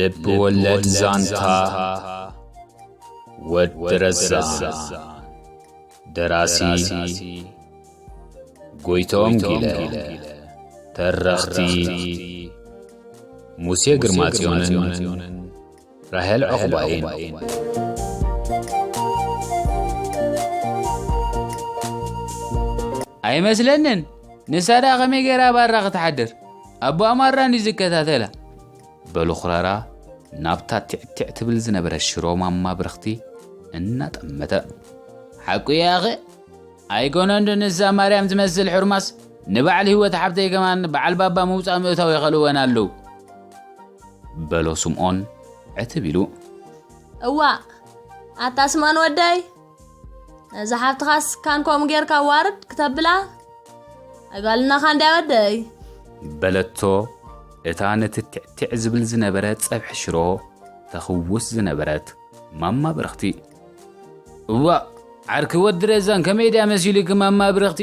ልብ ወለድ ዛንታ ወዲ ረዛን። ደራሲ ጎይቶም ጊለ። ተረኽቲ ሙሴ ግርማጽዮንን ራሄል ዕቑባይን። ኣይመስለንን። ንሳ ደኣ ከመይ ገይራ ባራ ክትሓድር? ኣቦኣ ማራ እንድዩ ዝከታተላ። በሉ ኹራራ ናብታ ቲዕቲዕ ትብል ዝነበረት ሽሮ ማማ ብርኽቲ እናጠመተ። ሓቁ እያ ኣኸ? ኣይኮነን ዶ ንሳ ማርያም ትመስል ሕርማስ ንበዓል ህይወት ሓብተይ ከማን በዓል ባባ ምውጻእ ምእታው የኸልወን ኣለዉ። በሎ ስምዖን ዕትብ ኢሉ። እዋእ፣ ኣታ ስምዖን ወደይ፣ ነዛ ሓፍትኻስ ካን ከምኡ ጌርካ ዋርድ ክተብላ? ኣይጓልናኻ እንድያ ወደይ። በለቶ እታ ነቲ ቲዕቲዕ ዝብል ዝነበረ ጸብሒ ሽሮ ተኽውስ ዝነበረት ማማ ብርኽቲ። እዋእ፣ ዓርኪ ወዲ ረዛን ከመይ ድያ መሲሉኪ ማማ ብርኽቲ?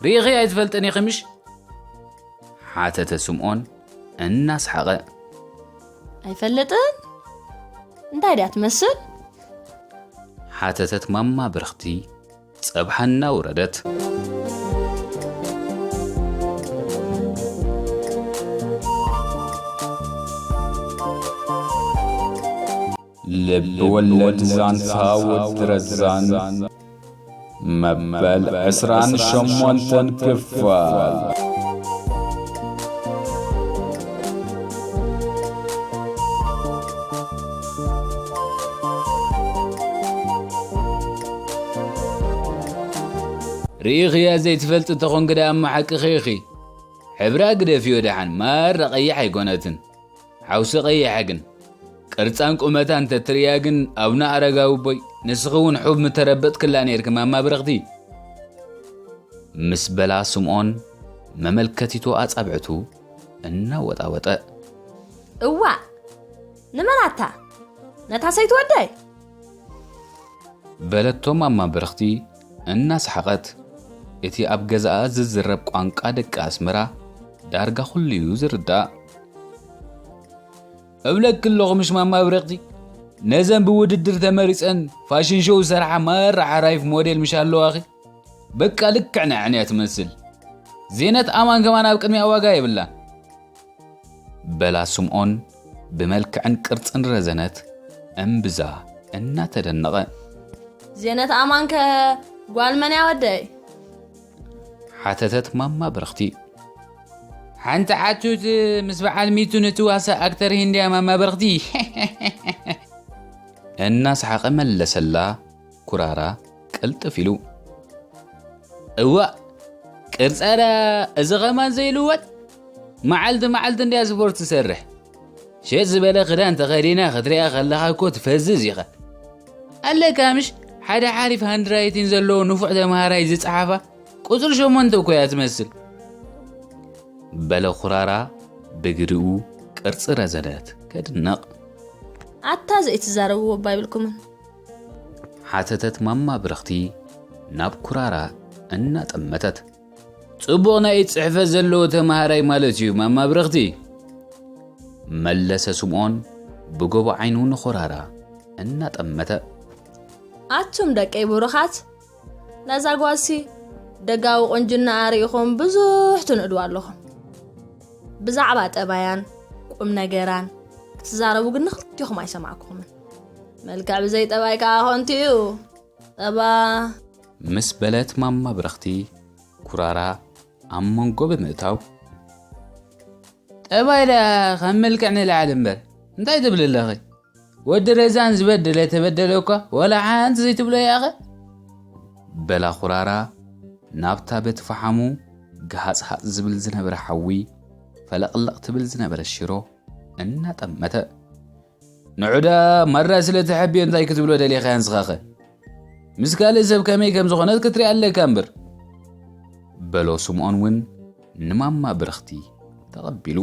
ርኢኺ ኣይትፈልጥን ኢኺ ምሽ? ሓተተ ስምዖን እናሰሓቐ። ኣይፈልጥን? እንታይ ድያ ትመስል? ሓተተት ማማ ብርኽቲ ጸብሓ እናውረደት። ልብ ወለድ ዛንታ ወዲ ረዛን መበል ዕስራን ሸሞንተን ክፋል። ርኢኽያ ዘይትፈልጢ እንተኾንኪ ደኣ እሞ ሓቅኺ ኢኺ። ሕብራ ግደፍዮ ደሓን፣ ማራ ቀይሕ ኣይኮነትን። ሓውሲ ቀይሐ ግን፣ ቅርጻን ቁመታን እንተትርእያ ግን፣ ኣቡነ ኣረጋዊ ኣቦይ፣ ንስኺ እውን ሑብ ምተረበጥክላ ነይርኪ ማማ ብርኽቲ። ምስ በላ ስምዖን መመልከቲቱ ኣጻብዕቱ እናወጣወጠ። እዋእ! ንመን ኣታ? ነታ ሰይቲ ወደይ? በለቶ ማማ ብርኽቲ እናሰሓቐት። እቲ ኣብ ገዛኣ ዝዝረብ ቋንቋ ደቂ ኣስመራ ዳርጋ ኩሉ እዩ ዝርዳእ። እብለኪ ኣለኹ ምሽ ማማ ብርኽቲ፣ ነዘን ብውድድር ተመሪጸን ፋሽን ሾው ዝሰርሓ ማራ ሓራይፍ ሞዴል ምሽ ኣለዋኺ? በቃ ልክዕ ንዐን እያ ትመስል። ዜነት ኣማን ከማን ኣብ ቅድሚኣ ዋጋ የብላን። በላ ስምዖን ብመልክዕን ቅርጽን ረዘነት እምብዛ እናተደነቐ። ዜነት ኣማንከ ጓል መን እያ ወደይ? ሓተተት ማማ ብርኽቲ። ሓንቲ ዓቱት ምስ በዓል ሚቱን እትዋሳእ ኣክተር ሂንድያ ማማ ብርኽቲ። እናሰሓቐ መለሰላ ኩራራ ቅልጥፍ ኢሉ። እዋእ፣ ቅርጻ ደኣ እዚ ኸማን ዘይልወጥ? መዓልቲ መዓልቲ እንድያ ስፖርት ትሰርሕ። ሸጥ ዝበለ ክዳን ተኸዲና ክትሪኣ ከለኻ እኮ ትፈዝዝ ኢኻ። ኣለካ ምሽ ሓደ ሓሪፍ ሃንድራይቲን ዘለዎ ንፉዕ ተምሃራይ ዝጸሓፋ ቁጽሪ ሸሞንተ እኮ እያ ትመስል። በለ ኩራራ ብግድኡ ቅርጺ ረዘነት ከድንቕ። ኣታ ዘይትዛረብዎ እባ ይብልኩምን። ሓተተት ማማ ብርኽቲ ናብ ኩራራ እናጠመተት። ጽቡቕ ናይ ኢድ ጽሕፈት ዘለዎ ተምሃራይ ማለት እዩ ማማ ብርኽቲ። መለሰ ስምዖን ብጎቦ ዓይኑ ንኹራራ እናጠመተ። ኣቱም ደቀይ ብሩኻት፣ ነዛ ጓልሲ ደጋዊ ቁንጅናኣ ርኢኹም ብዙሕ ትንእድዋ ኣለኹም። ብዛዕባ ጠባያን ቁም ነገራን ክትዛረቡ ግን ንኽልቲኹም ኣይሰማዕኩኹምን። መልክዕ ብዘይ ጠባይ ከኣ ኾንቲ እዩ። ጠባ ምስ በለት ማማ ብርኽቲ ኩራራ ኣብ መንጎ ብምእታው። ጠባይ ደኣ ካብ መልክዕ ንላዕሊ እምበር እንታይ ትብሊ ኣለኺ? ወዲ ረዛን ዝበደለ ተበደለ እኳ ዋላ ሓንቲ ዘይትብሎ ያኸ? በላ ኩራራ ናብታ በቲ ፈሓሙ ገሃጽሃጽ ዝብል ዝነበረ ሓዊ ፈለቕለቕ ትብል ዝነበረት ሽሮ እናጠመተ። ንዑዳ ማራ ስለ ትሕብዮ እንታይ ክትብሎ ደሊኻ ንስኻኸ? ምስ ካልእ ሰብ ከመይ ከም ዝኾነት ክትሪኣ ኣለካ እምበር። በሎ ስምዖን እውን ንማማ ብርኽቲ ተቐቢሉ።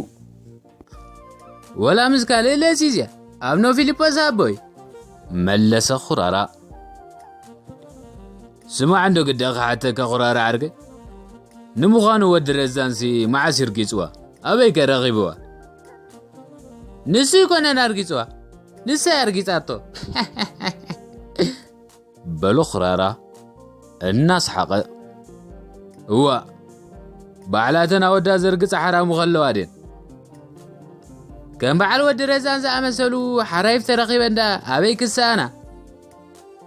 ወላ ምስ ካልእ ለሲስያ ኣብ ኖ ፊሊጶስ ኣቦይ። መለሰ ኩራራ። ስማዕ እንዶ ግዳ ክሓተካ ኩራራ ዓርከይ። ንምዃኑ ወዲ ረዛንሲ መዓስ ይርጊጽዋ? ኣበይ ከ ረኺብዋ? ንሱ ይኮነን ኣርጊጽዋ፣ ንሳ ኣርጊጻቶ። በሎ ኹራራ እናስሓቐ። እዋ፣ ባዕላተን ኣወዳ ዘርግጻ ሓራሙ ከለዋ ድን ከም በዓል ወዲ ረዛን ዝኣመሰሉ ሓራይፍ ተረኺበን ዳ ኣበይ ክሰኣና?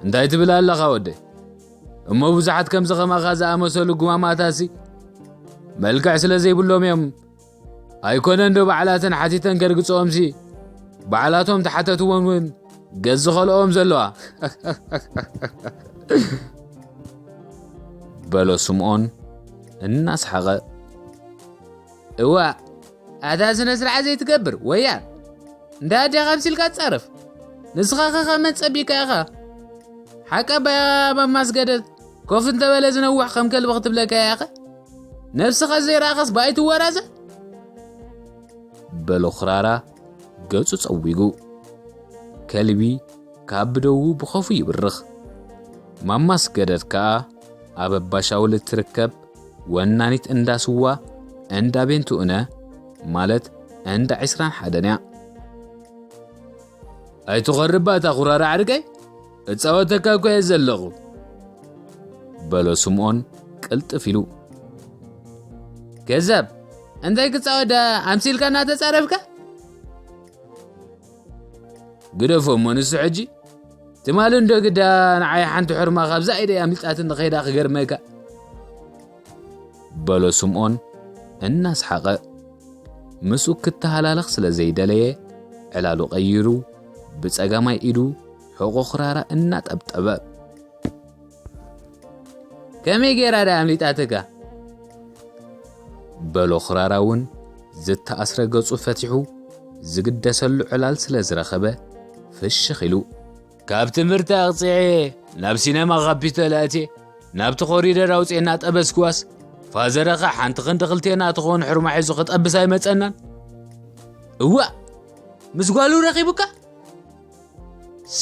እንታይ ትብል ኣለኻ ወደይ? እሞ ብዙሓት ከምዚ ኸማኻ ዝኣመሰሉ ጉማማታሲ መልክዕ ስለ ዘይብሎም እዮም። ኣይኮነን ዶ ባዕላተን ሓቲተን ከርግጽኦምሲ ባዕላቶም ተሓተትወን እውን ገዝ ኸልኦም ዘለዋ? በሎ ስምዖን እናስሓቐ። እዋ፣ ኣታ ስነ ስርዓት ዘይትገብር ወያ፣ እንዳ ኣዴኻ ኣምሲልካ ትጻረፍ። ንስኻ ኸ ካብ መን ጸቢካ ኢኻ? ሓቂ ኣባያ ማማስገደት ኮፍ እንተበለ ዝነውሕ ከም ከልቢ ክትብለካ እያ ኸ? ነብስኻ ዘይረኣኻስ ብኣይ ትወራዘ? በሎ ኹራራ ገጹ ጸዊጉ። ከልቢ ካብ ብደዉ ብኸፉ ይብርኽ። ማማስገደት ከኣ ኣብ ኣባሻውል እትርከብ ወናኒት እንዳ ስዋ እንዳ ቤንቱእነ ማለት እንዳ ዕስራን ሓደን እያ። ኣይትኾርባ እታ ኹራራ ዓርከይ፣ እጻወተካ እኮ እየ ዘለኹ። በሎ ስምዖን ቅልጥፍ ኢሉ። ከዛብ፣ እንታይ ክጻወት ዳ ኣምሲልካ እናተጻረፍካ? ግደፎ እሞ ንሱ ሕጂ። ትማሊ እንዶ ግዳ ንዓይ ሓንቲ ሕርማ ካብዛ ኢደይ ኣምልጣትኒ ኸይዳ ክገርመካ። በሎ ስምዖን እናስሓቐ። ምስኡ ክተሃላለኽ ስለ ዘይደለየ ዕላሉ ቀይሩ ብጸጋማይ ኢዱ ሕቖ ኹራራ እናጠብጠበ። ከመይ ገይራ ድያ ኣምሊጣትካ? በሎ ኹራራ እውን ዝተኣስረ ገጹ ፈቲሑ ዝግደሰሉ ዕላል ስለ ዝረኸበ ፍሽኽ ኢሉ። ካብ ትምህርቲ ኣቕጺዐ ናብ ሲነማ ካፒቶል ኣትየ ናብቲ ኮሪደር ኣውፅኤ እናጠበስክዋስ ፋዘረኸ ሓንቲ ክንዲ ክልቴና ትኸውን ሕርማ ሒዙ ክጠብስ ኣይመፀናን። እዋእ! ምስ ጓሉ ረኺቡካ?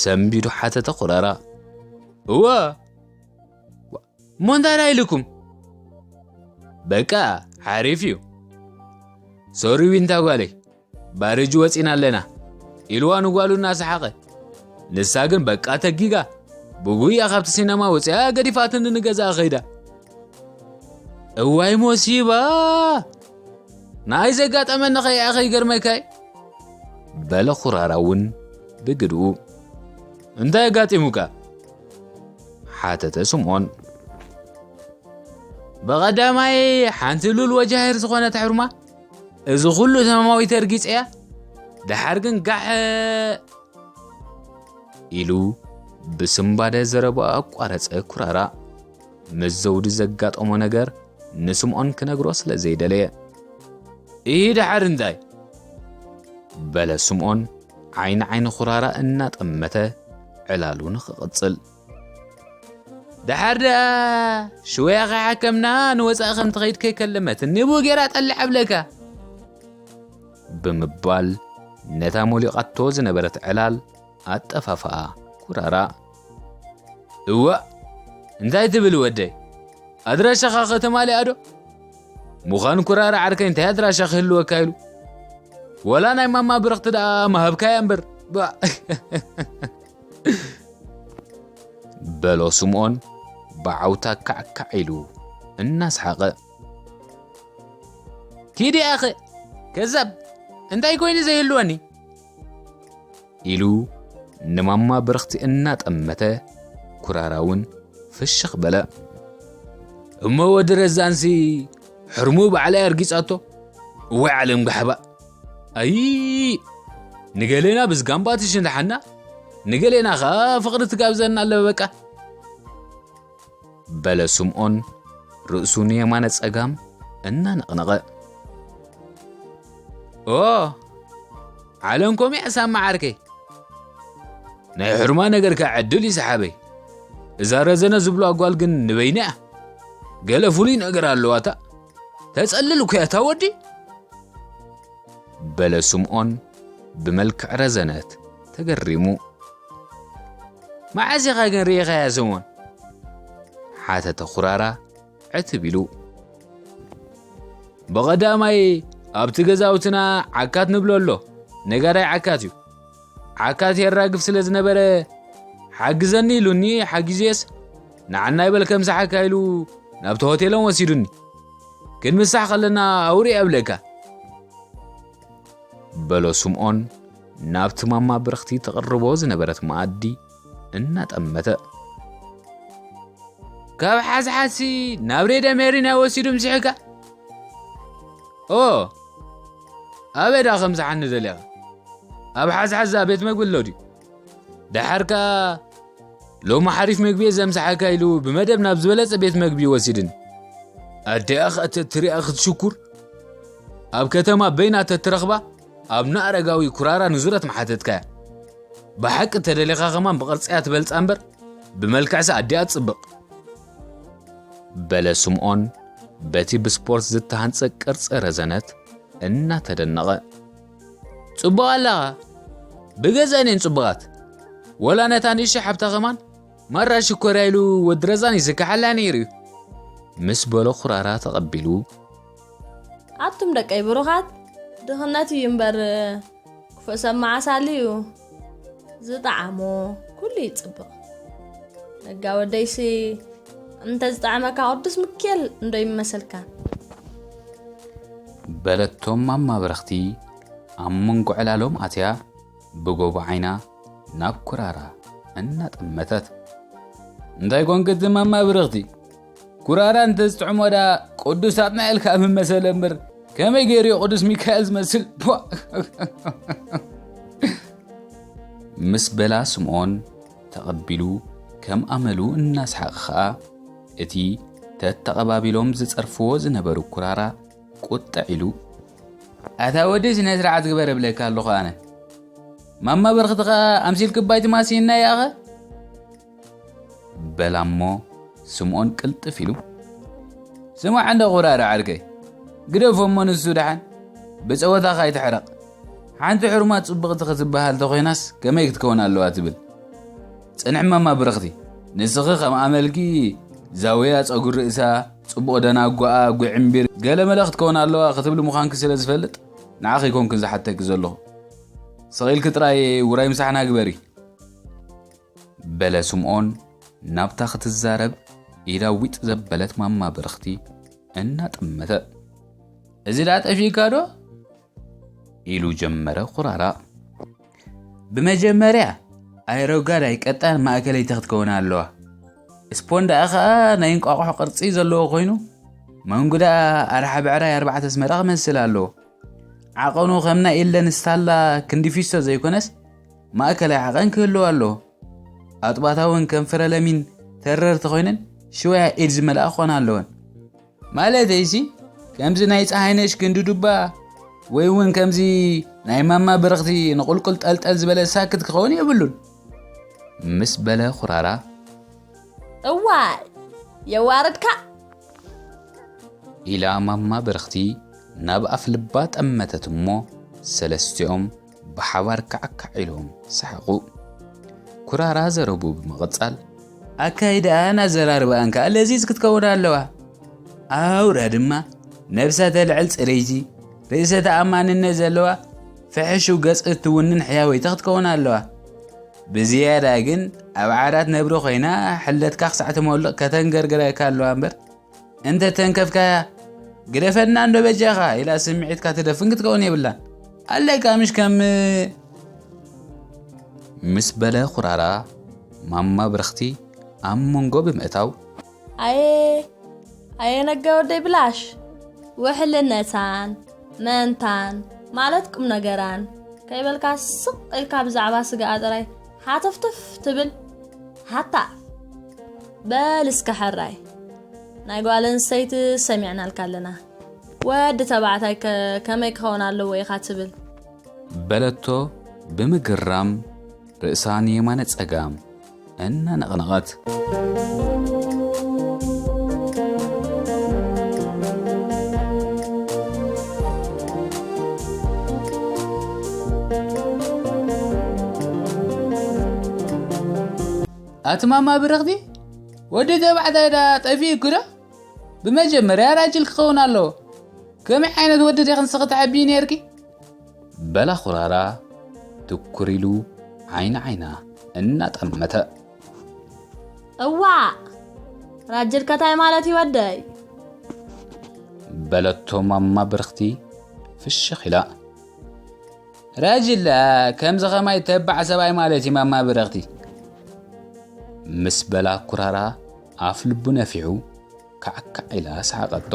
ሰንቢዱ ሓተተ ኹራራ። እወ። እሞ እንታይ ደኣ ኢልኩም? በቃ ሓሪፍ እዩ። ሶሪ ዊንታ ጓለይ፣ ባርጅ ወፂና ኣለና ኢልዋ ንጓሉ እናሰሓቐ። ንሳ ግን በቃ ተጊጋ ብጉያ ካብቲ ሲነማ ወፂኣ ገዲፋትኒ ንገዛኣ ኸይዳ። እዋይ ሞሲባ! ንኣይ ዘጋጠመኒ ኸይኣ ኸይገርመካይ? በለ ኹራራ እውን ብግድኡ። እንታይ ኣጋጢሙካ? ሓተተ ስምዖን። ብቐዳማይ ሓንቲ ሉል ወጃሂር ዝኾነት ሕርማ እዚ ኩሉ ተማማዊት ኣርጊጸያ፣ ደሓር ግን ጋሕ ኢሉ ብስምባደ ዘረባ ኣቋረጸ ኩራራ። ምስ ዘውዲ ዘጋጠሞ ነገር ንስምዖን ክነግሮ ስለ ዘይደለየ። "እሂ ደሓር እንታይ?" በለ ስምዖን ዓይኒ ዓይኒ ኩራራ እናጠመተ ዕላሉ ንኽቕጽል። "ደሓር ደኣ ሽወያ ከይሓከምና ንወጻኢ ከም ትኸይድ ከይከለመትኒ ብኡ ገይራ ጠልዕ ኣብለካ" ብምባል ነታ ሞሊቓቶ ዝነበረት ዕላል ኣጠፋፍኣ ኩራራ። "እዋእ፣ እንታይ ትብል ወደይ? ኣድራሻኻ ከተማሊኣ ዶ? ምዃን ኩራራ ዓርከይ እንታይ ኣድራሻ ክህልወካ ኢሉ? ወላ ናይ ማማ ብርኽቲ ደኣ ምሃብካያ እምበር። ባ!" በሎ ስምዖን ብዓውታ ካዕካዕ ኢሉ እናሰሓቐ። "ኪዲ ኣኸ ከዛብ፣ እንታይ ኮይኑ ዘይህልወኒ?" ኢሉ ንማማ ብርኽቲ እናጠመተ ኩራራ እውን ፍሽኽ በለ። "እሞ ወዲ ረዛንሲ ሕርሙ ባዕላይ ኣርጊጻቶ? እዋይ ዓለም ጋሕባ! ኣይ! ንገሌና ብዝጋምባ ትሽንዳሓና፣ ንገሌና ኸኣ ፍቕሪ ትጋብዘና ኣለበ በቃ!" በለ ስምዖን ርእሱ ንየማነ ጸጋም እናነቕነቐ። "ኦ! ዓለም ኮሚያ ሳማ ዓርከይ። ናይ ሕርማ ነገርካ ዕድል እዩ ሰሓበይ። እዛ ረዘነ ዝብሎ ኣጓል ግን ንበይና እያ። ገለ ፍሉይ ነገር ኣለዋታ። ተጸልል እኮ እያ እታ ወዲ?" በለ ስምዖን ብመልክዕ ረዘነት ተገሪሙ። "መዓስ ኢኻ ግን ርኢኻያ ስምዖን?" ሓተተ ኩራራ ዕትብ ኢሉ። "ብቐዳማይ ኣብቲ ገዛውትና ዓካት ንብሎ ኣሎ። ነጋዳይ ዓካት እዩ። ዓካት የራግፍ ስለ ዝነበረ፣ "ሓግዘኒ" ኢሉኒ ሓጊዜስ፣ "ንዓና ይበል ከም ሰሓካ" ኢሉ ናብቲ ሆቴሎም ወሲዱኒ። "ክንምሳሕ ከለና ኣውሪ ኣብለካ" በሎ ስምዖን ናብቲ ማማ ብርኽቲ ተቕርቦ ዝነበረት መኣዲ እናጠመተ። "ካብ ሓዝሓዝሲ ናብ ሬድዮ ሜሪና ወሲዱ ምሲሕካ?" "ኦ፣ ኣበይ ደኣ ከም ዝሓኒ ደሊኻ? ኣብ ሓዝሓዛ ቤት መግቢ ኣሎ ድዩ? ደሓር ከኣ ሎሚ ሓሪፍ መግቢ እየ ዘምስሓካ" ኢሉ ብመደብ ናብ ዝበለጸ ቤት መግቢ ወሲድኒ። ኣዲኣ ከኣ ተትሪኣ ክትሽኩር። ኣብ ከተማ በይና ተትረኽባ ኣብ ንኣረጋዊ ኩራራ ንዙረት ምሓተትካያ። ብሓቂ ተደሊኻ ከማን ብቕርጺ እያ ትበልጻ እምበር፣ ብመልክዕሲ ኣዲኣ ትጽብቕ። በለ ስምዖን በቲ ብስፖርት ዝተሃንጸ ቅርጺ ረዘነት እናተደነቐ። "ጽቡቕ ኣለኻ። ብገዛእን እየን ጽቡቓት። ወላ ነታ ንእሽቶ ሓብታ ከማን ማራ ሽኮርያ ኢሉ ወዲ ረዛን ይስክሓላ ነይሩ እዩ" ምስ በሎ ኩራራ ተቐቢሉ። ኣቱም ደቀይ ብሩኻት፣ ድኽነት እዩ እምበር ክፉእ ሰብ መዓስ ኣልዩ? ዝጠዓሞ ኩሉ ይጽብቕ። ነጋ ወደይሲ፣ እንተ ዝጠዓመካ ቅዱስ ሚካኤል እንዶ ይመሰልካ። በለቶም ማማ ብርኽቲ ኣብ መንጎ ዕላሎም ኣትያ ብጎቦ ዓይና ናብ ኩራራ እናጠመተት። "እንታይ ኮንክ እቲ ማማ ብርኽቲ? ኩራራ እንተ ዝጥዕሞ ደኣ ቅዱስ ሳጥናኤል ከኣ ምመሰለ እምበር ከመይ ገይሩ እዩ ቅዱስ ሚካኤል ዝመስል?" ፖ! ምስ በላ ስምዖን ተቐቢሉ ከም ኣመሉ እናሰሓቐ ኸኣ እቲ ተተቐባቢሎም ዝጸርፍዎ ዝነበሩ ኩራራ ቁጥዕ ኢሉ፣ "ኣታ ወዲ ስነ ስርዓት ግበር እብለካ ኣለኹ ኣነ። ማማ ብርኽቲ ኸኣ ኣምሲልክባይ ትማስይና ያኸ?" በላ እሞ ስምዖን ቅልጥፍ ኢሉ፣ "ስማዕ እንዶ ቁራራ ዓርከይ፣ ግደፎ እሞ ንሱ ደሓን ብጸወታኻ ኣይትሕረቕ። ሓንቲ ሕሩማት ጽብቕቲ ክትበሃል ተኾይናስ ከመይ ክትከውን ኣለዋ ትብል? ጽንሕ ማማ ብርኽቲ፣ ንስኺ ከም ኣመልኪ ዛውያ ጸጉሪ ርእሳ፣ ጽቡቕ ደናጓኣ፣ ጉዕምቢር፣ ገለመለ ክትከውን ኣለዋ ክትብሊ ምዃንኪ ስለ ዝፈልጥ ንዓኺ ኣይኮንኩን ዝሓተኪ ዘለኹ። ስቕ ኢልኪ ጥራይ ውራይ ምሳሕና ግበሪ" በለ ስምዖን ናብታ ክትዛረብ ኢዳ ዊጥ ዘበለት ማማ ብርኽቲ እናጠመተ። "እዚ ደኣ ጠፊእካ ዶ?" ኢሉ ጀመረ ኩራራ። "ብመጀመርያ ኣይረጋድ ኣይቀጣን ማእከለይቲ ክትከውን ኣለዋ። ስፖን ደኣ ኸኣ ናይ እንቋቑሖ ቅርጺ ዘለዎ ኮይኑ፣ መንጉ ደኣ ኣርሓ ብዕራይ ኣርባዕተ ኣስመራ ክመስል ኣለዎ። ዓቐኑ ከም ናይ ኤለን ስታላ ክንዲ ፊስቶ ዘይኮነስ፣ ማእከላይ ዓቐን ክህልዎ ኣለዎ። ኣጥባታ እውን ከም ፍረ ለሚን ተረርቲ ኮይነን ሽወያ ኢድ ዝመልኣ ክኾና ኣለወን። ማለተይሲ፣ ከምዚ ናይ ጸሃይነሽ ክንዲ ዱባ፣ ወይ እውን ከምዚ ናይ ማማ ብርኽቲ ንቑልቁል ጠልጠል ዝበለ ሳክት ክኸውን የብሉን" ምስ በለ ኩራራ። "እዋይ፣ የዋርድካ!" ኢላ ማማ ብርኽቲ ናብ ኣፍ ልባ ጠመተት እሞ፣ ሰለስቲኦም ብሓባር ካዕካዕ ኢሎም ሰሓቑ። ኩራራ ዘረቡ ብምቕጻል፣ "ኣካይዳኣን ኣዘራርባኣን ከኣ ለዚዝ ክትከውን ኣለዋ። ኣውራ ድማ ነብሳ ተልዕል ጽርይቲ፣ ርእሰ ተኣማንነት ዘለዋ፣ ፍሕሹው ገጽ እትውንን ሕያወይቲ ክትከውን ኣለዋ። ብዝያዳ ግን ኣብ ዓራት ነብሪ ኮይና ሕለትካ ክሳዕ ትመልቕ ከተንገርግረካ ኣለዋ እምበር፣ እንተ ተንከፍካያ፣ ግደፈና እንዶ በጃኻ" ኢላ ስምዒትካ ትደፍን ክትከውን የብላን። ኣለካ ምሽ ከም ምስ በለ ኩራራ፣ ማማ ብርኽቲ ኣብ መንጎ ብምእታው፣ "ኣየ፣ ኣየ ነጋ ወደይ ብላሽ፣ ውሕልነታን መእንታን ማለት ቁም ነገራን ከይበልካ ስቕ ኢልካ ብዛዕባ ስጋኣ ጥራይ ሃተፍተፍ ትብል ሃታ። በል እስከ ሕራይ፣ ናይ ጓል ኣንስተይቲ ሰሚዕናልካ ኣለና። ወዲ ተባዕታይ ከ ከመይ ክኸውን ኣለዎ ኢኻ ትብል?" በለቶ ብምግራም ርእሳ ንየማነ ጸጋም እናነቕነቐት። ኣቲ ማማ ብርኽቲ፣ ወዲ ተባዕታይ ዳ ጠፊእኩ ዶ? ብመጀመርያ ራጅል ክኸውን ኣለዎ። ከመይ ዓይነት ወዲ ዲኺ ንስኺ ትሓብዪ ነይርኪ? በላ ኩራራ ትኩር ኢሉ ዓይኒ ዓይና እናጠመተ። እዋ፣ ራጅል ከታይ ማለት እዩ ወደይ? በለቶ ማማ ብርኽቲ ፍሽኽ ኢላ። ራጅል ከምዚ ኸማይ ተባዕ ሰብኣይ ማለት እዩ ማማ ብርኽቲ። ምስ በላ ኩራራ ኣፍ ልቡ ነፊሑ ካዕካዕ ኢላ ሰሓቐቶ።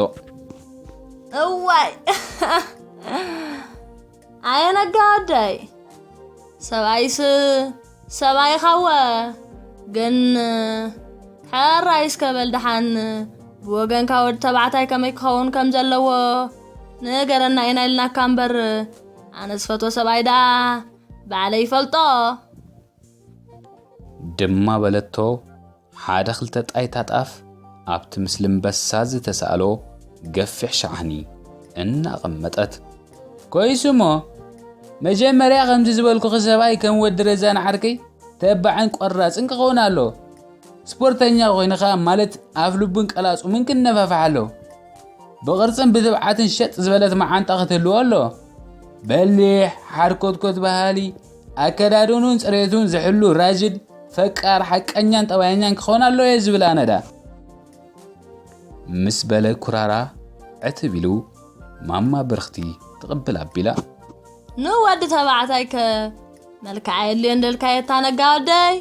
እዋይ፣ ኣየ ነጋ ወደይ፣ ሰብኣይስ ሰብኣይ ኻወ። ግን ሕራይ እስከ በል ደሓን፣ ብወገንካ ወዲ ተባዕታይ ከመይ ክኸውን ከም ዘለዎ ንገረና ኢና ኢልናካ እምበር፣ ኣነ ዝፈትዎ ሰብኣይ ደኣ ባዕለይ ይፈልጦ። ድማ በለቶ ሓደ ክልተ ጣይታ ጣፍ ኣብቲ ምስሊ ኣንበሳ ዝተሳእሎ ገፊሕ ሸሓኒ እናቐመጠት። ኮይሱ እሞ መጀመርያ ከምዚ ዝበልኩኺ ሰብኣይ ከም ወዲ ረዛን ዓርከይ ተባዕን ቆራጽን ክኸውን ኣሎ። ስፖርተኛ ኮይንኻ ማለት ኣፍ ልቡን ቀላጽሙን ክነፋፋሕ ኣሎ። ብቕርጽን ብትብዓትን ሸጥ ዝበለት መዓንጣ ክትህልዎ ኣሎ። በሊሕ ሓርኮትኮት በሃሊ ኣከዳድኑን ጽሬቱን ዝሕሉ ራጅድ ፈቃር ሓቀኛን ጠባየኛን ክኸውን ኣለዎ እየ ዝብል ኣነ ዳ። ምስ በለ ኩራራ ዕትብ ኢሉ ማማ ብርኽቲ ትቕብል ኣቢላ። ንወዲ ተባዕታይ ከ መልክዓ የድልዮ እንደልካዮ እታ ነጋ ወደይ?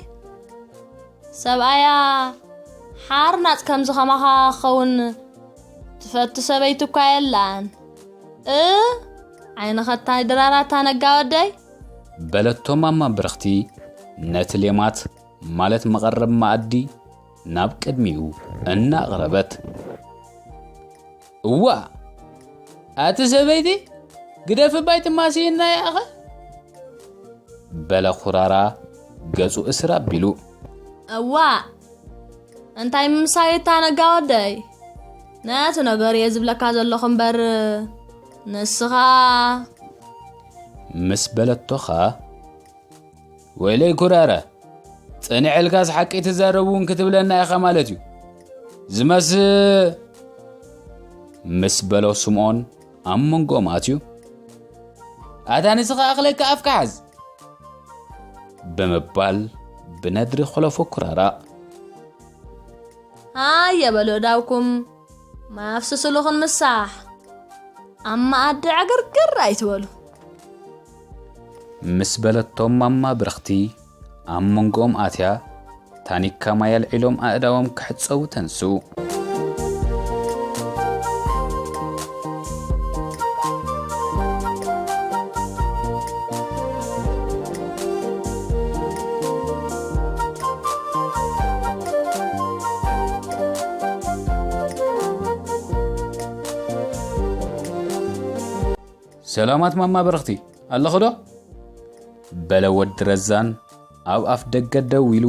ሰብኣያ ሓርናጽ ከምዚ ኸማኻ ክኸውን ትፈቱ ሰበይቲ እኳ የላን። እ ዓይንኸ እንታይ ድራራ እታ ነጋ ወደይ? በለቶ ማማ ብርኽቲ ነቲ ሌማት ማለት መቐረብ መኣዲ ናብ ቅድሚኡ እናቕረበት። እዋ ኣቲ ሰበይቲ ግደፍ እባይ ትማስይና ያኸ? በለ ኩራራ ገጹ እስር ኣቢሉ። እዋ እንታይ ምምሳይ እታ ነጋ ወደይ? ነቲ ነገር እየ ዝብለካ ዘለኹ እምበር ንስኻ ምስ በለቶኻ ወይለይ ኩራራ፣ ጸኒዐልካስ ሓቂ ትዛረብ እውን ክትብለና ኢኻ ማለት እዩ ዝመስ-፣ ምስ በሎ ስምዖን ኣብ መንጎኦም ኣትዩ፣ ኣታ ንስኻ ኣኽለካ ኣፍካ ሓዝ ብምባል ብነድሪ ኾለፎ ኩራራ። ሃየ በሉ እዳውኩም ማፍስስሉ ክንምሳሕ ኣብ መኣዲ ዕግርግር ኣይትበሉ። ምስ በለቶም ማማ ብርኽቲ ኣብ መንጎኦም ኣትያ ታኒካ ማይ ኣልዒሎም ኣእዳዎም ክሕጸቡ ተንስኡ። ሰላማት ማማ ብርኽቲ፣ ኣለኹ ዶ? በለ ወዲ ረዛን ኣብ ኣፍ ደገ ደው ኢሉ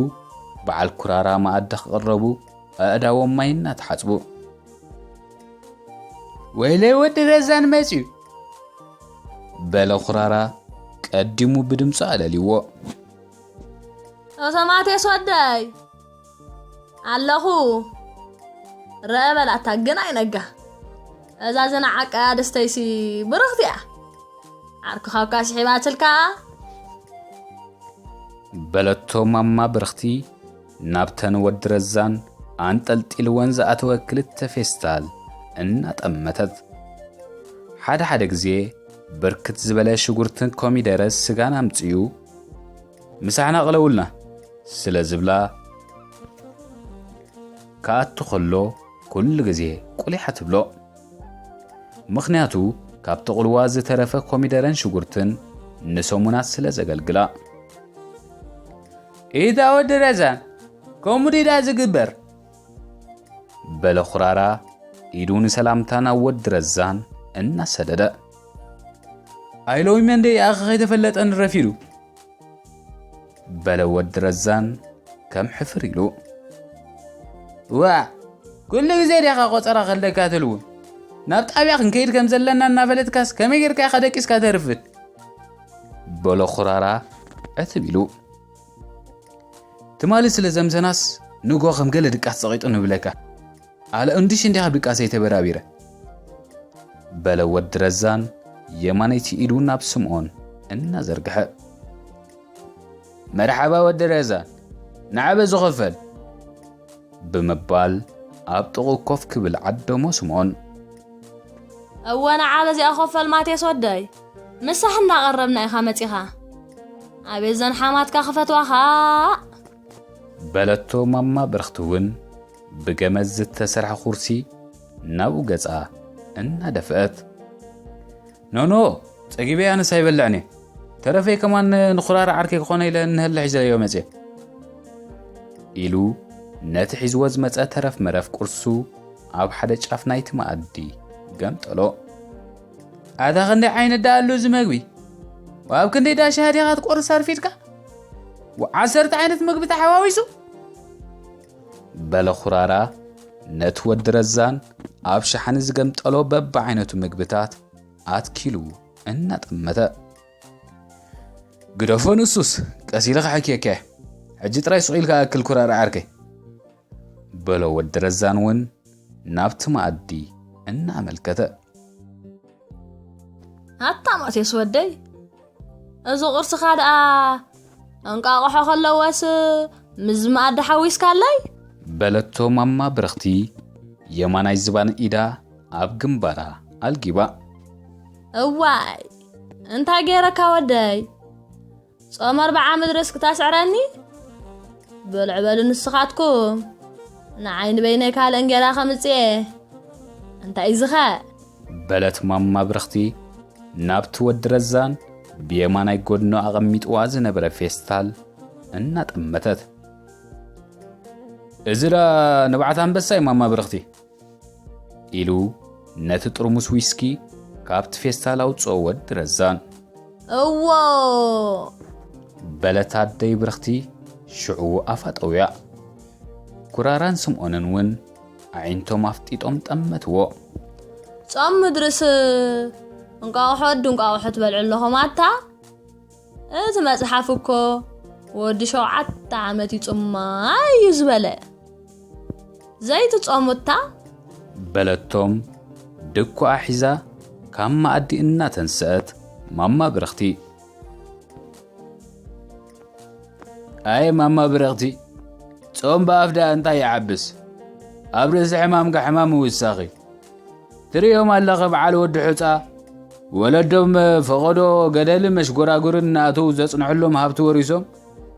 በዓል ኩራራ መኣዲ ክቕረቡ ኣእዳዎም ማይ እናተሓጽቡ። ወይለይ ወዲ ረዛን መጽዩ፣ በለ ኩራራ ቀዲሙ ብድምፁ ኣለልዎ። ኦሶማቴስ ወደይ ኣለኹ። ረአ በላታ ግን ኣይነጋ። እዛ ዝነዓቀያ ደስተይሲ ብርኽቲ እያ። ዓርክኻ እኳ ስሒባትልካ። በለቶ ማማ ብርኽቲ ናብተን ወዲ ረዛን ኣንጠልጢልወን ዝኣተወ ክልተ ፌስታል እናጠመተት። ሓደ ሓደ ግዜ ብርክት ዝበለ ሽጉርትን ኮሚደረ ስጋን ኣምጽኡ ምሳሕና ቅለውልና ስለ ዝብላ፣ ክኣቱ ከሎ ኩሉ ግዜ ቁሊሓ ትብሎ። ምኽንያቱ ካብ ጥቕልዋ ዝተረፈ ኮሚደረን ሽጉርትን ንሰሙናት ስለ ዘገልግላ። ኢታ ወዲ ረዛን፣ ከምኡ ድዳ ዝግበር? በለ ኹራራ ኢዱ ንሰላምታ ናብ ወዲ ረዛን እናሰደደ። ኣይሎሚ መንደይ ኣኸ ከይተፈለጠኒ ረፊዱ። በለ ወዲ ረዛን ከም ሕፍር ኢሉ። ዋ፣ ኩሉ ግዜ ዲኻ ቆጸራ ከልደካ ትልውን? ናብ ጣብያ ክንከይድ ከም ዘለና እናፈለጥካስ ከመይ ጌርካ ኢኻ ደቂስካ ተርፍድ? በሎ ኹራራ ዕትብ ኢሉ። ትማሊ ስለ ዘምሰናስ ንጎ ከም ገለ ድቃስ ጸቒጡ ንብለካ። ኣለ እንድሽ እንዲኻ ብቃሰይ ተበራቢረ። በለ ወዲ ረዛን የማነይቲ ኢዱ ናብ ስምዖን እናዘርግሐ፣ "መርሓባ ወዲ ረዛን፣ ንዓበ ዝኸፈል!" ብምባል ኣብ ጥቕኡ ኮፍ ክብል ዓደሞ ስምዖን። "እወ፣ ንዓ በዚኣ ኮፈል ማቴስ ወደይ፣ ምሳሕ እናቐረብና ኢኻ መጺኻ። ኣቤት ዘን ሓማትካ ክፈትዋኻ!" በለቶ ማማ ብርኽቲ እውን ብገመድ ዝተሰርሐ ኩርሲ ናብኡ ገጻ እናደፍአት። "ኖኖ፣ ጸጊበ ኣነስ ኣይበልዕን እየ። ተረፈይ ከማን ንኹራራ ዓርከይ ክኾነ ኢለ እንሀለ ሒዘዮ መጽየ።" ኢሉ ነቲ ሒዝዎ ዝመጸ ተረፍ መረፍ ቁርሱ ኣብ ሓደ ጫፍ ናይቲ መኣዲ ገምጠሎ። "ኣታ ክንደይ ዓይነት ደኣ ኣሎ እዚ መግቢ? ኣብ ክንደይ ደኣ ሻሂ ዲኻ ትቆርስ ኣርፊድካ? ዓሰርተ ዓይነት መግቢ ተሓዋዊሱ?" በለ ኩራራ ነቲ ወዲ ረዛን ኣብ ሸሓኒ ዝገምጠሎ በብዓይነቱ ምግብታት ኣትኪሉ እናጠመተ። "ግደፎ ንሱስ፣ ቀስ ኢለ ክሓክየካ እየ። ሕጂ ጥራይ ስቕ ኢልካ ኣክል ኩራራ ዓርከይ።" በሎ ወዲ ረዛን እውን ናብቲ መኣዲ እናኣመልከተ። "ኣታ ማቴዎስ ወደይ፣ እዚ ቁርስኻ ደኣ እንቃቑሖ ከለወስ ምስ መኣዲ ሓዊስካለይ?" በለቶ ማማ ብርኽቲ የማናይ ዝባን ኢዳ ኣብ ግንባራ ኣልጊባ። "እዋይ፣ እንታይ ገይረካ ወደይ? ጾም ኣርብዓ ምድርስ ክታስዕረኒ? ብልዕ በሉ ንስኻትኩም፣ ንዓይ ንበይነይ ካልእ እንጌራ ከምጽእ እየ። እንታይ እዩ ዝኸ?" በለት ማማ ብርኽቲ ናብቲ ወዲ ረዛን ብየማናይ ጎድኑ ኣቐሚጥዋ ዝነበረ ፌስታል እናጠመተት። "እዚ ደኣ ንብዓት ኣንበሳ እዩ ማማ ብርኽቲ?" ኢሉ ነቲ ጥርሙስ ዊስኪ ካብቲ ፌስታል ኣውጽኦ ወዲ ረዛን። "እዎ!" በለት ኣደይ ብርኽቲ ሽዑ ኣፋ ጠውያ። ኩራራን ስምኦንን እውን ኣዒንቶም ኣፍጢጦም ጠመትዎ። "ጾም ምድርስ እንቋቑሖ ወዲ እንቋቑሖ ትበልዑ ኣለኹም ኣታ? እዚ መጽሓፍ እኮ ወዲ ሸውዓተ ዓመት እዩ ጽማይ እዩ ዝበለ። ዘይትጾሙታ?" በለቶም ድኳኣ ሒዛ ካብ መኣዲ እናተንስአት ማማ ብርኽቲ። "ኣየ ማማ ብርኽቲ፣ ጾም ብኣፍ ደኣ እንታይ ይዓብስ? ኣብ ርእሲ ሕማምካ ሕማም ምውሳኺ። ትርእዮም ኣለኸ በዓል ወዲ ሑጻ፣ ወለዶም ፈቐዶ ገደልን መሽጎራጉርን እናኣተዉ ዘጽንሕሎም ሃብቲ ወሪሶም፣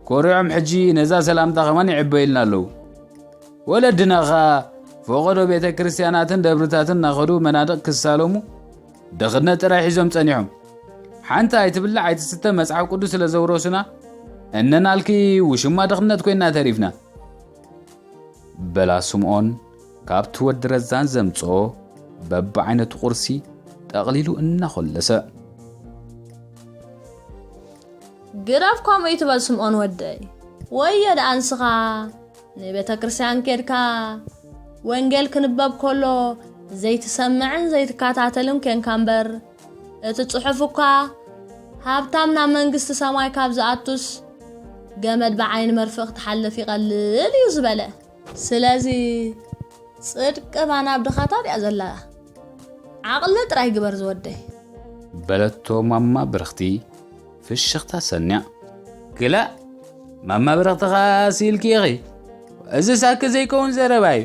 ኮሪዖም ሕጂ ነዛ ሰላምታ ከማን ይዕበዩልና ኣለዉ። ወለድና ኸኣ ፈቐዶ ቤተ ክርስቲያናትን ደብርታትን እናኸዱ መናድቕ ክሳለሙ ድኽነት ጥራይ ሒዞም ጸኒሖም። ሓንቲ ኣይትብላዕ ኣይትስተ መጽሓፍ ቅዱስ ስለ ዘውረሱና፣ እነናልኪ ውሽማ ድኽነት ኮይና ተሪፍና።" በላ ስምዖን ካብቲ ወዲ ረዛን ዘምጽኦ በብዓይነቱ ቁርሲ ጠቕሊሉ እናኾለሰ። "ግረፍ ከምኡ ይትበል ስምዖን ወደይ፣ ወዮ ደኣ ንስኻ ንቤተ ክርስቲያን ኬድካ ወንጌል ክንበብ ከሎ ዘይትሰምዕን ዘይትከታተልን ኬንካ እምበር፣ እቲ ጽሑፍ እኳ ሃብታም ናብ መንግስቲ ሰማይ ካብ ዝኣቱስ ገመድ ብዓይኒ መርፍእ ክትሓልፍ ይቐልል እዩ ዝበለ። ስለዚ ጽድቂ ባና ኣብ ድኻታ ድያ ዘላ? ዓቕሊ ጥራይ ግበር ዝወደይ።" በለቶ ማማ ብርኽቲ ፍሽኽታ ሰንያ። "ክላእ ማማ ብርኽቲ ኸኣ ስኢልኪ ኢኺ። እዚ ሳኪ ዘይከውን ዘረባ እዩ።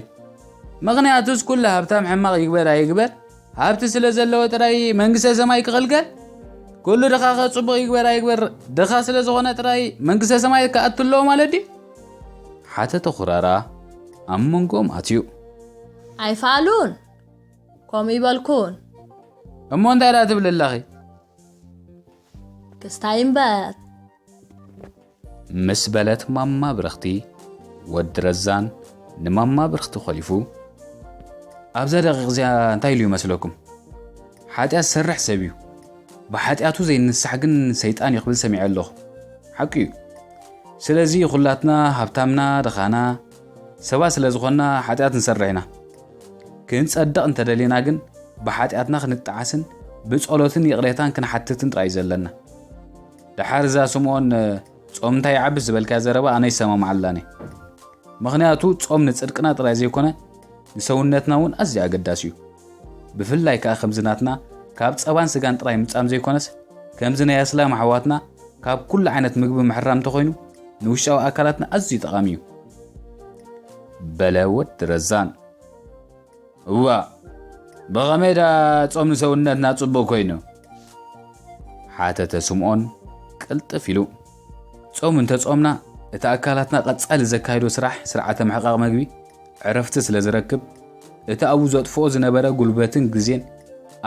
ምኽንያቱስ ኩሉ ሃብታም ሕማቕ ይግበር ኣይግበር፣ ሃብቲ ስለ ዘለዎ ጥራይ መንግስተ ሰማይ ክቕልቀል? ኩሉ ድኻ ኸ ጽቡቕ ይግበር ኣይግበር፣ ድኻ ስለ ዝኾነ ጥራይ መንግስተ ሰማይ ክኣቱ ኣለዎ ማለት ድዩ?" ሓተተ ኩራራ ኣብ መንጎኦም ኣትዩ። "ኣይፋሉን፣ ከምኡ ይበልኩን።" "እሞ እንታይ ደኣ ትብሊ ኣለኺ?" "ክስታይ እምበር።" ምስ በለት ማማ ብርኽቲ፣ ወዲ ረዛን ንማማ ብርኽቲ ኮሊፉ፣ "ኣብዛ ደቂቕ እዚኣ እንታይ ኢሉ ይመስለኩም? ሓጢኣት ዝሰርሕ ሰብ እዩ። ብሓጢኣቱ ዘይንሳሕ ግን ሰይጣን እዩ ክብል ሰሚዐ ኣለኹ። ሓቂ እዩ። ስለዚ ኩላትና ሃብታምና ድኻና ሰባት ስለ ዝኾንና ሓጢኣት ንሰርሕ ኢና። ክንጸድቕ እንተደሊና ግን ብሓጢኣትና ክንጠዓስን ብጸሎትን ይቕሬታን ክንሓትትን ጥራይ እዩ ዘለና። ደሓር እዛ ስምዖን ጾም እንታይ ይዓብስ ዝበልካ ዘረባ ኣነ ይሰማማዓላን እየ። ምኽንያቱ ጾም ንጽድቅና ጥራይ ዘይኮነ ንሰውነትና እውን ኣዝዩ ኣገዳሲ እዩ። ብፍላይ ከኣ ከምዚ ናትና ካብ ጸባን ስጋን ጥራይ ምጻም ዘይኮነስ ከምዚ ናይ ኣስላም ኣሕዋትና ካብ ኩሉ ዓይነት ምግቢ ምሕራም እንተኾይኑ ንውሽጣዊ ኣካላትና ኣዝዩ ጠቓሚ እዩ። በለ ወዲ ረዛን። እዋ፣ ብኸመይ ዳ ጾም ንሰውነትና ጽቡቕ ኮይኑ? ሓተተ ስምዖን ቅልጥፍ ኢሉ። ጾም እንተጾምና እቲ ኣካላትና ቀጻሊ ዘካይዶ ስራሕ ስርዓተ ምሕቃቕ መግቢ ዕረፍቲ ስለ ዝረክብ፣ እቲ ኣብኡ ዘጥፍኦ ዝነበረ ጉልበትን ግዜን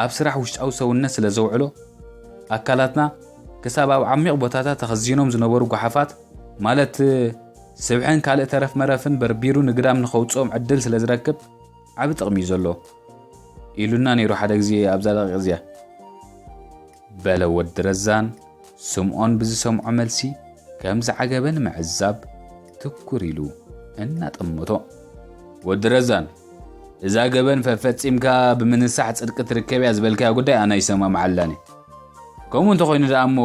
ኣብ ስራሕ ውሽጣዊ ሰውነት ስለ ዘውዕሎ፣ ኣካላትና ክሳብ ኣብ ዓሚቕ ቦታታት ተኸዚኖም ዝነበሩ ጓሓፋት፣ ማለት ስብሕን ካልእ ተረፍ መረፍን በርቢሩ ንግዳም ንኸውጽኦም ዕድል ስለ ዝረክብ፣ ዓቢ ጥቕሚ እዩ ዘሎ። ኢሉና ነይሩ ሓደ ግዜ ኣብዛ ደቂቕ እዚኣ። በለ ወዲ ረዛን፣ ስምዖን ብዝሰምዖ መልሲ ከም ዝዓገበ ንምዕዛብ ትኩር ኢሉ እናጠመቶ። ወዲ ረዛን፣ እዛ ገበን ፈፈጺምካ ብምንሳሕ ጽድቂ ትርከብ እያ ዝበልካያ ጉዳይ ኣነ ኣይሰማምዓላን እየ። ከምኡ እንተኾይኑ ደኣ እሞ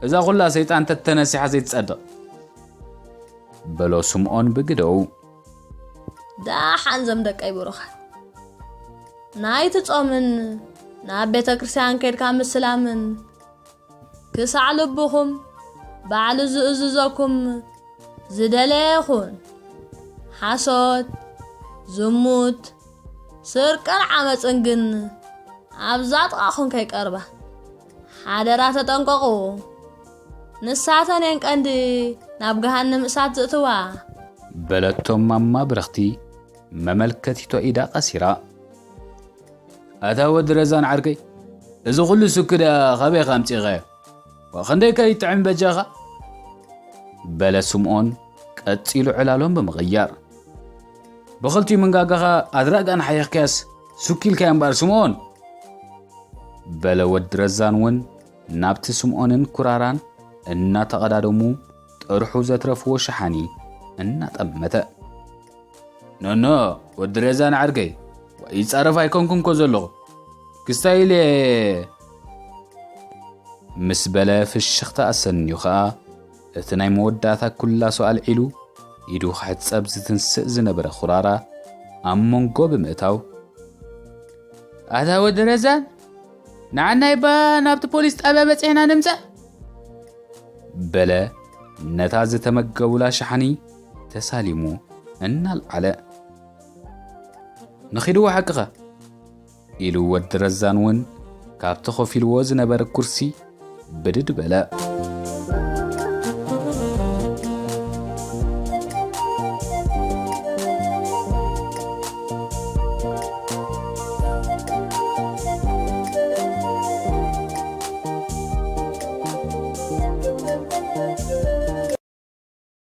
እዛ ኩላ ሰይጣን ተተነሲሓ ዘይትጸድቕ። በሎ ስምዖን ብግደኡ። ደሓን ዘም ደቀይ ብሩኻት፣ ናይቲ ጾምን ናብ ቤተ ክርስቲያን ከድካ ምስላምን ክሳዕ ልብኹም ባዕሉ ዝእዝዘኩም ዝደለየ ይኹን፣ ሓሶት፣ ዝሙት፣ ስርቅን ዓመፅን ግን ኣብዛ ጥቓኹም ከይቀርባ ሓደራ ተጠንቀቑ። ንሳተን እየን ቀንዲ ናብ ገሃነም እሳት ዝእትዋ። በለቶም ማማ ብርኽቲ መመልከቲቶ ኢዳ ቀሲራ። ኣታ ወዲ ረዛን ዓርከይ፣ እዚ ኩሉ ስክዳ ካበይ ኣምጺኻዮ? ወ ክንደይ ከይጥዕም በጃኻ? በለ ስምዖን ቀጺሉ ዕላሎም ብምቕያር። ብኽልቲኡ መንጋጋኻ ኣድራጋን ሓይኽካያስ ሱኪልካዮ እምበኣር ስምዖን። በለ ወዲ ረዛን እውን ናብቲ ስምዖንን ኩራራን እናተቐዳደሙ ጥርሑ ዘትረፍዎ ሸሓኒ እናጠመተ። ኖኖ፣ ወዲ ረዛን ዓርከይ፣ ይጻረፍ ኣይኮንኩን ኮ ዘለኹ። ክስታይ ኢለ ምስ በለ ፍሽኽታ ኣሰንዩ ኸኣ እቲ ናይ መወዳእታ ኩላሶ ኣልዒሉ ኢዱ ክሕጸብ ዝትንስእ ዝነበረ ኩራራ ኣብ መንጎ ብምእታው፣ ኣታ ወዲ ረዛን፣ ንዓናይ ባ ናብቲ ፖሊስ ጣብያ በጺሕና ንምጻእ በለ ነታ ዝተመገቡላ ሸሓኒ ተሳሊሙ እናልዓለ። ንኺድዎ ሓቅኻ ኢሉ ወዲ ረዛን እውን ካብቲ ኮፍ ኢልዎ ዝነበረ ኩርሲ ብድድ በለ።